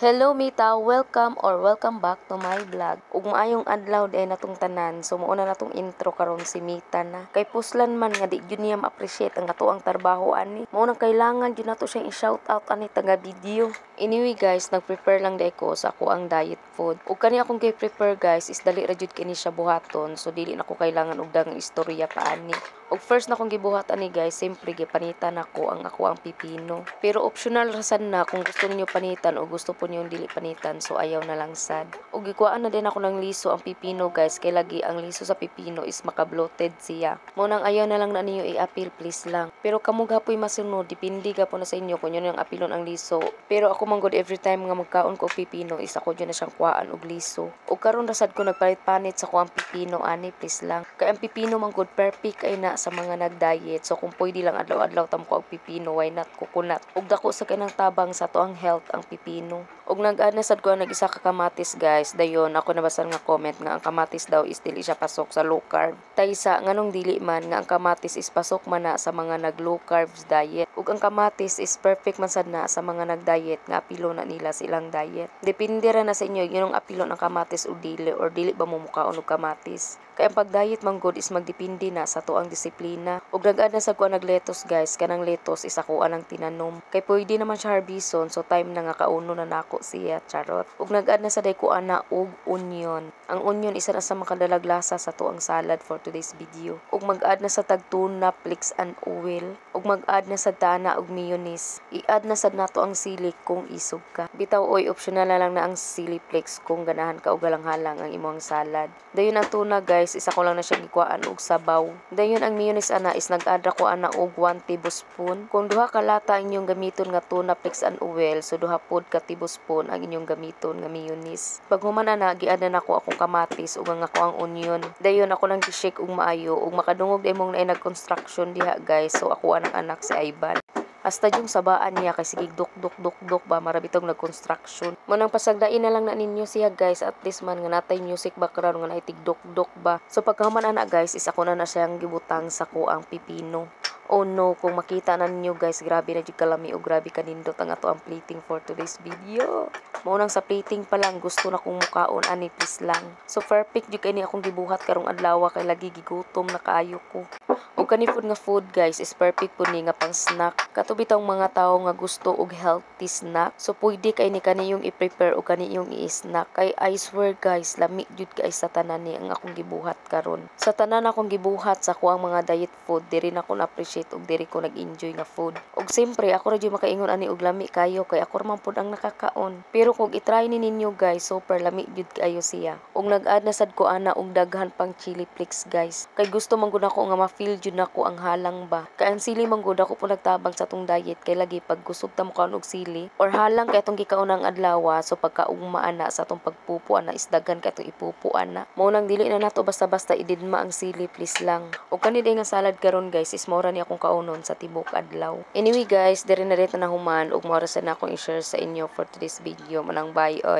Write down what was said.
Hello Mita, welcome or welcome back to my vlog. Ug maayong adlaw diay natong tanan. So mao na natong intro karon si Mita na. Kay puslan man nga di gyud niya ma-appreciate ang atoang trabaho ani. Mao nang kailangan gyud nato siyang i-shout out ani taga video. Anyway guys, nag-prepare lang diay ko sa akoang diet food. Ug kani akong gi-prepare, guys, is dali ra jud kini siya buhaton. So dili na ko kailangan og daghang istorya pa ani. Ug first na akong gibuhat ani guys, siyempre gipanitan nako ang akoang pipino. Pero optional ra sad na kung gusto ninyo panitan o gusto po niyo dili panitan, so ayaw na lang sad. Ug gikuhaan na din ako ng liso ang pipino, guys, kay lagi ang liso sa pipino is maka-bloated siya. Mao nang ayaw na lang na ninyo i-apil, please lang. Pero kamo gapoy masunod, depende gapon na sa inyo kung yun ang apilon ang liso. Pero ako man gud, every time nga magkaon ko og pipino is ako jud na siyang kuhaan og liso. Ug karon ra sad ko nagpalit-panit sa kuang pipino ani, please lang. Kay ang pipino man gud, perfect kay na sa mga nag-diet. So kung pwede lang adlaw-adlaw tam ko og pipino, why not coconut? Ug dako sa kanang tabang sa atoang health ang pipino. Ug nag-add na sad ko ang nag-isa ka kamatis, guys. Dayon ako nabasa nga comment nga ang kamatis daw is dili siya pasok sa low carb. Taysa, nganong dili man, nga ang kamatis is pasok man na sa mga nag low carbs diet? Ug ang kamatis is perfect man sad na sa mga nag-diet nga apilo na nila sa ilang diet. Depende ra na sa inyo yun ang apilo ng kamatis o dili, or dili ba mo mukaon og kamatis. Kay ang pag-diet man gud is magdepende na sa tuang disiplina. Ug nag-add na sad ko nag lettuce, guys, kanang lettuce is ako anang tinanom. Kay pwede naman siya harbison, so time na nga kauno na nako siya, charot. Ug nag-add na sa day ko ana og onion. Ang onion, isa na sa makadalag lasa sa tuang salad for today's video. Ug mag-add na sa tag tuna flakes and oil. Ug mag-add na sa tana og mayonnaise. I-add na sad nato ang sili kung isog ka. Bitaw oy, optional na lang na ang sili flakes kung ganahan ka og halang-halang ang imong salad. Dayon ang tuna, guys, isa ko lang na siya gikuhaan og sabaw. Dayon ang mayonnaise ana is nag-add ra ko ana og 1 tablespoon. Kung duha ka lata inyong gamiton nga tuna flakes and oil, so duha pod ka tablespoon ang inyong gamiton nga mayonnaise. Pag human ana, gi-add na nako akong kamatis ug ang ako ang onion. Dayon ako nang gi-shake og maayo ug makadungog day mong naay nag-construction diha, guys. So ako anang anak si Ivan. Hasta yung sabaan niya kay sige duk duk duk duk ba, mara bitong nag-construction. Mo nang pasagdain na lang na ninyo siya, guys, at least man nga natay music background nga naay tigduk duk ba. So pagkahuman ana guys is ako na na siyang gibutang sa kuang pipino. Oh no, kung makita na ninyo guys, grabe na jud kalami o grabe kanindot ang ato ang plating for today's video. Mao nang sa plating pa lang gusto na kong mukaon ani, please lang. So perfect jud kay ni akong gibuhat karong adlaw kay lagi gigutom na kaayo ko. Ug kani food nga food, guys, is perfect pud ni nga pang snack. Kato bitawng mga tawo nga gusto og healthy snack. So pwede kay ni kaniyong i-prepare o kaniyong i-snack. Kay I swear guys, lami jud kay sa tanan ni ang akong gibuhat karon. Sa tanan akong gibuhat sa kuang mga diet food, diri na ko na-appreciate ug diri ko nag-enjoy nga food. Ug siyempre ako ra jud makaingon ani og lami kayo kay ako ra man pud ang nakakaon. Pero kung i-try ni ninyo guys, super lami jud kaayo siya. Ug nag-add na sad ko ana og daghan pang chili flakes, guys. Kay gusto man gud nako nga ma-feel jud nako ang halang ba. Kay ang sili man gud, ako po nagtabang sa atong diet kay lagi pag gusog ta mokaon og sili or halang kay atong gikaon ang adlaw, so pagkaugma ana sa atong pagpupo ana is daghan kay atong ipupo ana. Mao nang dili na nato basta-basta ididma ang sili, please lang. Ug kani day nga salad karon guys is mao ra ni akong kaunon sa tibok adlaw. Anyway guys, diri na rin na human ug mao ra sa na akong i-share sa inyo for today's video. Manang bye oy.